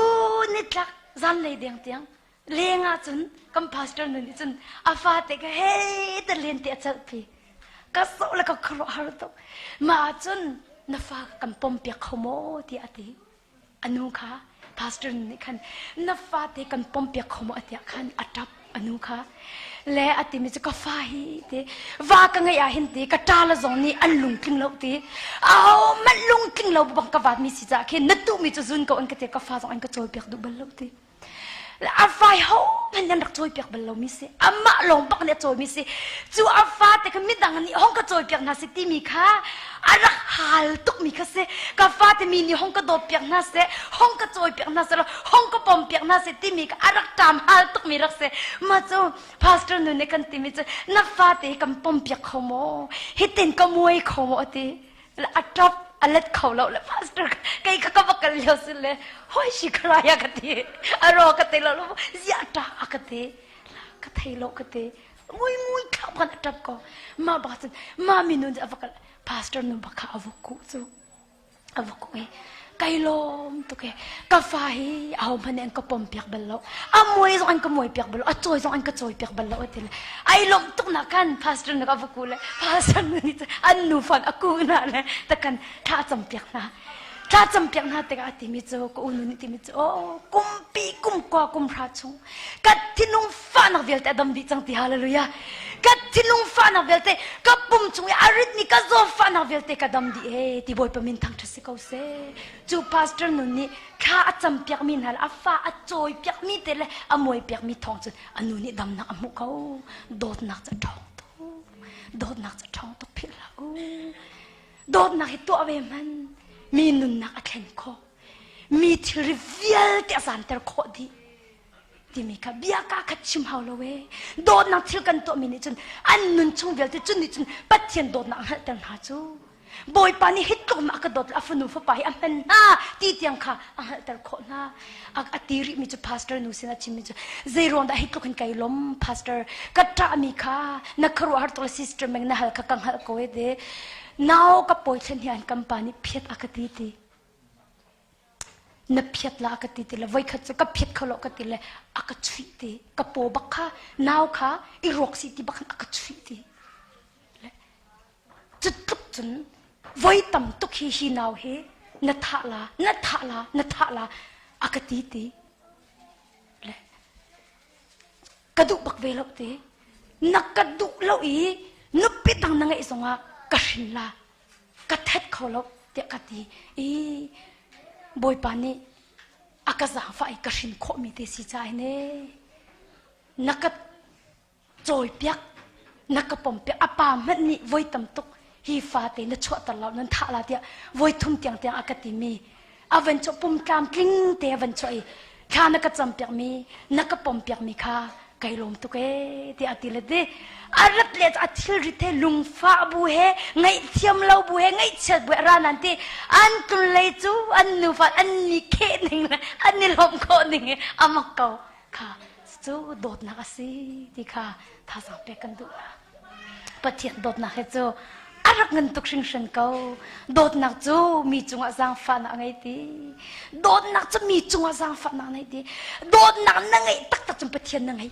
nitlak zanlei deng tiang leng ah cun kan pastor nu nih cun a fate kha hei te len te a celhpi ka zoh le ka khuaruah har tuk mah ah cun na fa kan pom piak kho maw tiah a ti A nu kha pastor nih khan na fate kan pompiak kho maw tiah khan a ṭap a nu kha le a timi cu ka fa hi ti va ka ngeih ah hin ti ka ṭa le zong nih an lungtling lo ti ahohmanh lungtling lo bang ka vat mi si caah khin na tuhmi cu zun ko an ka ti ka fa zong an ka cawipiak duh bal lo ti a fai hohmanh an rak cawipiak bal lomi si amah lawng bak nih a cawimi si cu a fate kha midang nih hong ka cawipiak hna si timi kha a rak hal tukmi kha si ka fate mi nih hong ka dawtpiak hna seh hong ka cawipiak hna seh hong ka pompiak hna seh timi kha a rak ṭam hal tukmi rak si mah cu pastor nu nih kan timi cu na fate kan pompiak kho maw hitin ka muai kho maw ati a ṭap a let kho lo le pastor kei ka ka va kal lio si le hoi shi khraya ka ti a ro ka te lo lo zia ṭa a ka ti ka thei lo ka ti mui mui thlau kan a ṭap ko ma ba cun ma mi nun a va kal pastor nu bak kha a vuk ku cu a vuk ku i kai lawm tuk e ka fa hi aho hmanh an ka pom piak bal lo a muai zong an ka muai piak bal lo a cawi zong an ka cawi piak bal lo a ti le ai lawmh tuk nak khan pastor na ka va ku le pastor nu nih an nu fan a ku na le takan thla cam piak hna thla cam piak hna tikah a timi cu ka unu nih timi cu oh kumpi kum kwa kum hra chung ka thinlung fahnak vialte a dam dih cang ti hallelujah ka thinlung fahnak vialte ka pum chung i a ritmi ka zaw fahnak vialte ka dam dih he ti bawipa min thangṭhat si ko seh cu pastor nun nih thla a cam piakmi hna le a fa a cawi piakmi te le a muai piakmi thawng cun a nu nih damnak a hmuh ko dawtnak cu a ṭhawng tuk dawtnak cu a ṭhawng tuk philh hlah u dawtnak hi tuah ve hman mi nunnak a thlen khawh mi thilri vialte a zanter khawh dih timi kha bia ka khat chim hau lo e dawtnak thil kan tuahmi nih cun an nun chung vialte cun nih cun Pathian dawtnak a hngalhter hna cu Bawipa nih hi tluk ma a ka dawt a fanu fapa hi a hman hna ti tiang kha a hngalhter khawh hna. A ti rihmi cu pastor nu sin a chimmi cu zei ruang dah hi tluk hin kai lom pastor ka ṭahmi kha na khuaruahhar tuk le sister meng na hal kha ka hngalh ko e te nau ka pawi thlen hi an kan pa nih phiat a ka ti ti na phiat la ka ti ti le voikhat cu ka phiat kho lo ka ti le a ka chuih ti ka paw bak kha nau kha i ruak si ti bak khan a ka chuih ti Cu tluk cun voi tam tuk hi hi nau hi na thah la, na thah la, na thah la a ka ti ti. Le ka duh bak ve lo ti. Na ka duh lo i nupi dang na ngeih zongah ka hrin la, ka thet kho lo tiah ka ti. I Bawipa nih a ka zaangfah i ka hrin khawhmi te si caah hin ee na ka cawipiak na ka pompiak a pa hmanh nih voi tam tuk hi fate na chuahter lo nan thah la tiah voi thum tiang tiang a ka timi a van chuah pum tlamtling te a van chuah i thla na ka campiak mi na ka pompiak mi kha kai lawm tuk ee tiah a ti le ti a rat le a thilrit he lungfah bu he ngaihthiam lo bu he ngaihchiat bu he ra nan ti an tlun lei cu an nufa an ni kheh ning le an i lawmh khawh ning he a mak ko kha cu dawtnak a si ti kha thazaang pek kan duh hna. Pathian dawtnak hi cu a rak ngan tuk hringhran ko. Dawtnak cu mi cungah zaangfahnak a ngei ti. Dawtnak cu mi cungah zaangfahnak a ngei ti. Dawtnak na ngeih taktak cun Pathian na ngei.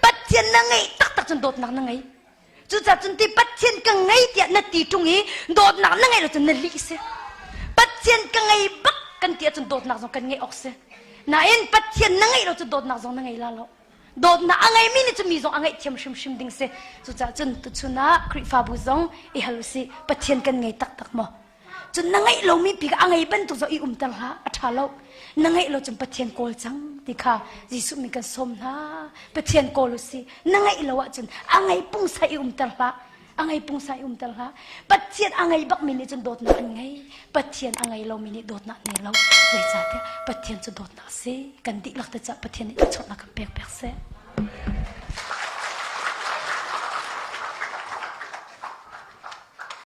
Pathian na ngeih taktak cun dawtnak na ngei. Cucaah cun ti Pathian ka ngei tiah na ti ṭung i dawtnak na ngeih lo cun na lih si. Pathian ka ngei bak kan ti ahcun dawtnak zong kan ngeih awk si. Nain Pathian na ngeih lo cu dawtnak zong na ngei la lo. Dawtnak a ngeimi nih cun mi zong a ngaihthiam hrimhrim ding si. Cucaah cun tuchun ah Khrihfabu zong i hal usih Pathian kan ngei taktak maw? Cun na ngeih lomi pi kha a ngei bantuk zong i umter hlah, a ṭha lo. Na ngeih lo cun Pathian kawl cang ti kha Jesuh min kan sawm hna. Pathian kawl u si. Na ngeih lo ahcun a ngei pungsa i umter hlah. A ngei pungsa i umter hlah. Pathian a ngei bakmi nih cun dawtnak an ngei. Pathian a ngei lomi nih dawtnak an ngei lo. Zeicahtiah Pathian cu dawtnak a si. Kan dihlak te caah Pathian nih thluachuahnak kan pek piak seh.